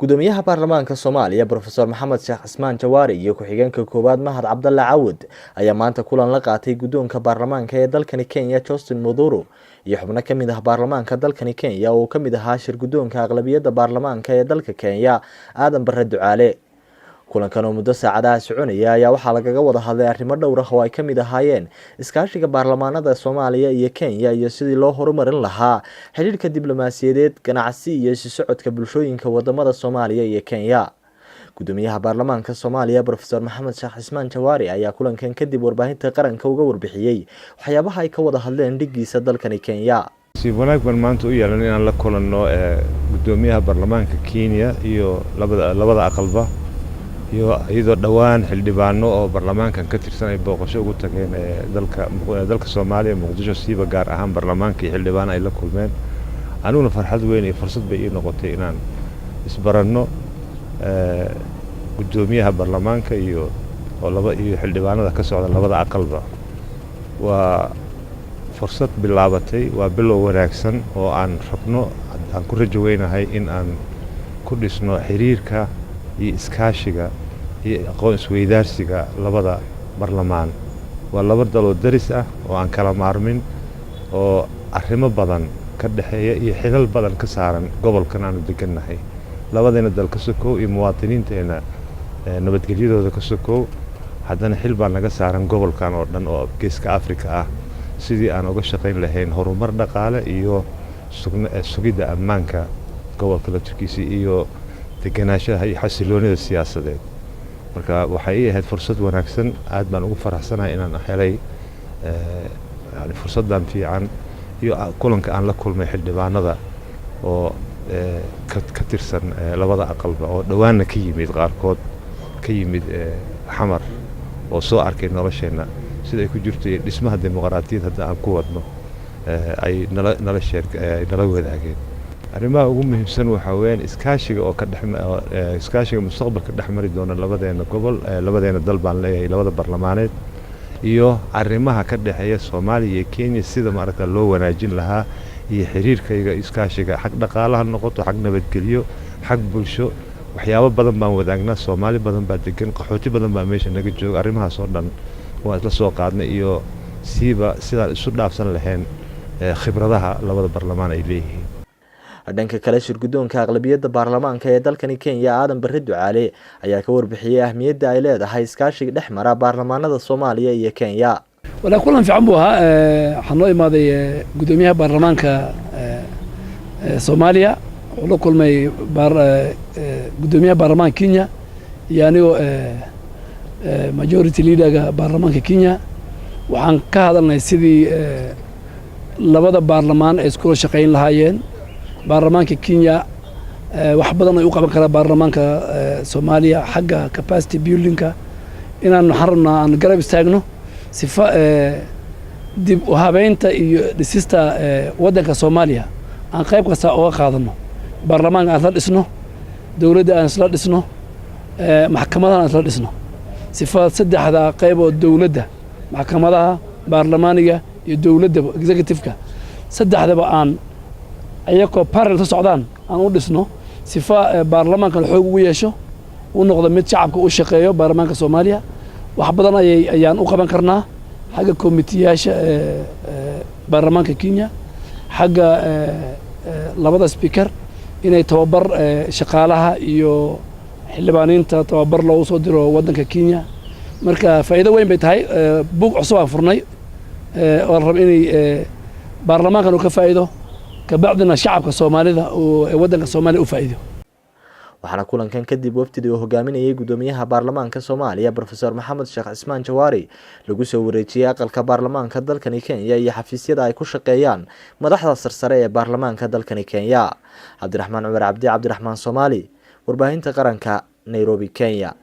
Gudoomiyaha baarlamaanka Soomaaliya, Professor Maxamed Sheekh Cismaan Jawaari, iyo ku-xigeenka koowaad Mahad Cabdalle Cawad ayaa maanta kulan la qaatay guddoonka baarlamaanka ee dalkani Kenya, Justin Muturi, iyo xubno ka mid ah baarlamaanka dalkani Kenya oo ka mid ahaa shir guddoonka aqlabiyadda baarlamaanka ee dalka Kenya, Aadan Barre Ducaale. Kulankan oo muddo saacadaha soconaya ayaa waxaa lagaga wada hadlay arrimo dhowr ah oo ay ka mid ahaayeen iskaashiga baarlamaanada Soomaaliya iyo Kenya iyo sidii loo horumarin lahaa xidhiidhka diblomaasiyadeed, ganacsi iyo isu socodka bulshooyinka wadamada Soomaaliya iyo Kenya. Gudoomiyaha baarlamaanka Soomaaliya, Professor Maxamed Sheekh Cismaan Jawaari, ayaa kulankan kadib warbaahinta qaranka uga warbixiyey waxyaabaha ay ka wada hadleen dhigiisa dalkani Kenya. Si wanaag baan maanta u yeelan inaan la kulanno gudoomiyaha baarlamaanka Kenya iyo labada aqalba, iyo iyadoo dhowaan xildhibaano oo baarlamaankan ka tirsan ay booqasho ugu tageen dalka Soomaaliya, Muqdisho siiba, gaar ahaan baarlamaanka iyo xildhibaano ay la kulmeen. Aniguna farxad weyn iyo fursad bay ii noqotay inaan isbaranno guddoomiyaha baarlamaanka iyo oo laba iyo xildhibaanada ka socda labada aqalba. Waa fursad bilaabatay, waa bilow wanaagsan oo aan rabno, aan ku rajo weynahay in aan ku dhisno xiriirka iyo iskaashiga iyo aqoon isweydaarsiga labada barlamaan. Waa laba daloo daris ah oo aan kala maarmin, oo arrimo badan ka dhexeeya iyo xilal badan ka saaran gobolkan aanu degannahay. Labadeena dal ka sokow iyo muwaadiniinteenna nabadgelyadooda ka sokow, haddana xil baa naga saaran gobolkan oo dhan oo Geeska Afrika ah, sidii aan uga shaqayn lahayn horumar dhaqaale iyo sugidda ammaanka gobolka laftirkiisa iyo deganaanshaha iyo xasiloonida siyaasadeed. Marka waxay ii ahayd fursad wanaagsan. Aad baan ugu faraxsanahay inaan helay yani fursaddan fiican iyo kulanka aan la kulmay xildhibaanada oo ka tirsan labada aqalba, oo dhowaanna ka yimid, qaarkood ka yimid Xamar, oo soo arkay nolosheenna sida ay ku jirto iyo dhismaha dimuqraadiyad hadda aan ku wadno, ay nala sheer nala wadaageen. Arrimaha ugu muhiimsan waxaa weeyaan iskaashiga oo ka dhex iskaashiga mustaqbalka dhex mari doona labadeena gobol, labadeena dal baan leeyahay, labada barlamaaneed, iyo arrimaha ka dhexeeya Soomaaliya iyo Kenya, sida maaragta loo wanaajin lahaa, iyo xiriirkayga iskaashiga xag dhaqaalaha noqoto, xag nabadgelyo, xag bulsho. Waxyaabo badan baan wadaagnaa. Soomaali badan baa degan, qaxooti badan baa meesha naga jooga. Arrimahaas oo dhan waan isla soo qaadnay, iyo siiba sidaan isu dhaafsan lahayn khibradaha labada barlamaan ay leeyihiin. Dhanka kale, shirguddoonka aqlabiyadda baarlamaanka ee dalkani Kenya, Aadan Barre Ducaale, ayaa ka warbixiyey ahmiyadda ay leedahay iskaashiga dhex mara baarlamaanada Soomaaliya iyo Kenya. Walaa, kulan fiican buu ahaa. Waxaa noo imaaday guddoomiyaha baarlamaanka Soomaaliya, wuxuu la kulmay guddoomiyaha baarlamaanka Kenya iyo anigoo majority leaderga baarlamaanka Kenya. Waxaan ka hadalnay sidii labada baarlamaan ay iskula shaqayn lahaayeen. Baarlamaanka Kenya wax badan ay u qaban karaa baarlamaanka Soomaaliya xagga capacity buildingka, inaan waxaan rabnaa aan garab istaagno sifa dib u habeynta iyo dhisista waddanka Soomaaliya aan qayb kasta uga qaadano. Baarlamaanka aan isla dhisno, dowladda aan isla dhisno, maxkamadaha aan isla dhisno, sifa saddexda qayb oo dowladda, maxkamadaha, baarlamaaniga iyo dowladdaba, executive-ka, saddexdaba aan ayakoo parallel ka socdaan aan u dhisno, sifa baarlamaankan xoog ugu yeesho, u noqdo mid shacabka u shaqeeyo. Baarlamaanka Soomaaliya wax badan ayaan u qaban karnaa xagga komitiyaasha baarlamaanka Kenya, xagga labada speaker inay tababar shaqaalaha iyo xildhibaaniinta tababar loogu soo diro waddanka Kenya. Marka faa'iido weyn bay tahay. Buug cusub aan furnay oo la rabo inay baarlamaankan uu ka faa'iido, kabacdina shacabka Soomaalida oo waddanka Soomaaliya u faa'iido. Waxaana kulankan kadib wafdidii uu hogaaminayay guddoomiyaha baarlamaanka Soomaaliya, Professor Maxamed Sheekh Cismaan Jawaari, lagu soo wareejiyey aqalka baarlamaanka dalkani Kenya iyo xafiisyada ay ku shaqeeyaan madaxda sarsare ee baarlamaanka dalkani Kenya. Cabdiraxmaan Cumar Cabdi, Cabdiraxmaan Soomaali, warbaahinta qaranka, Nairobi, Kenya.